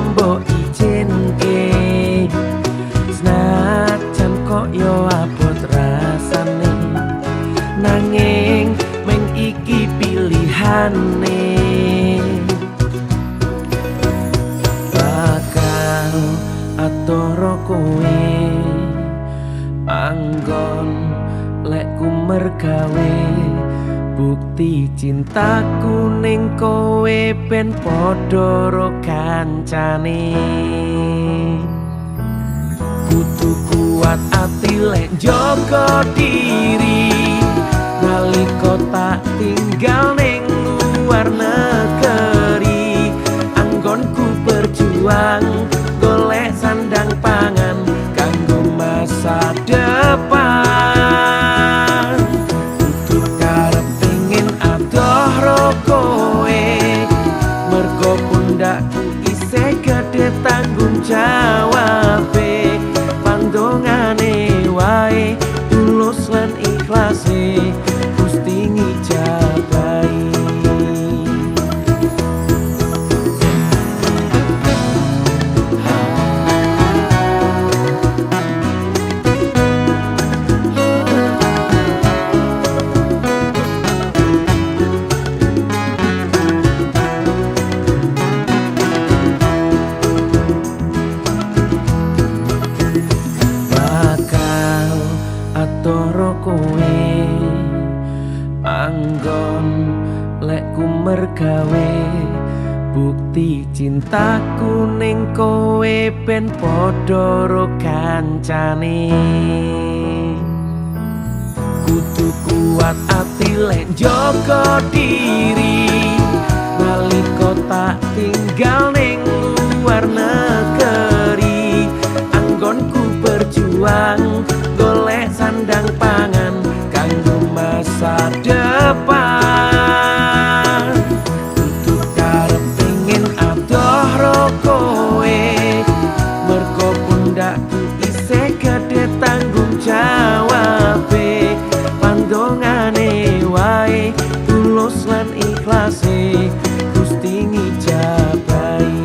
yo mbok izinke. Senajan kok yo abot rasane, nanging meng iki pilihane. Bakal atoro kowe anggon lekku mergawe, bukti cintaku ning kowe ben padha ro kancane. Kudu kuat ati lek njaga diri nalika tak tinggal ning luar negeri. Anggonku berjuang golek sandang pangan kanggo masa depan. Kudu karep pengin adoh ro kowe, mergo pundakku isih gedhe tanggung jawabe. Pandongane wae tulus lan ikhlase Gusti ngijabahi. Bakal atoro kowe anggon lekku mergawe, bukti cintaku ning kowe ben padha ro kancane. Kudu kuat ati lek njaga diri nalika tak tinggal ning luar negeri. Anggonku berjuang golek sandang pangan kanggo masa depan. Kudu karep pengin adoh ro kowe, mergo pundakku isih gedhe tanggung jawabe. Pandongane wae tulus lan ikhlase Gusti ngijabahi.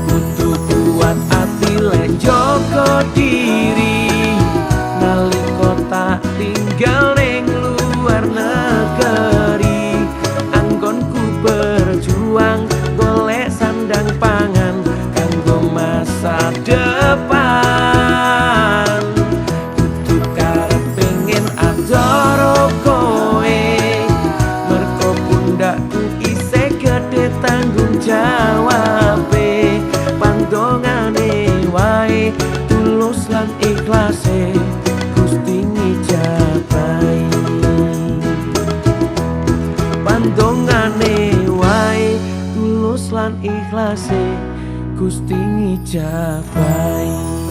Kudu kuat ati lek njaga diri nalika tak tinggal ning luar negeri. Anggonku berjuang golek sandang pangan kanggo masa depan. Kudu karep pengin adoh ro kowe, mergo pundakku isih gedhe tanggung jawabe. Pandongane wae tulus lan ikhlase Gusti ngijabahi. Pandongane wae tulus lan ikhlase Gusti ngijabahi.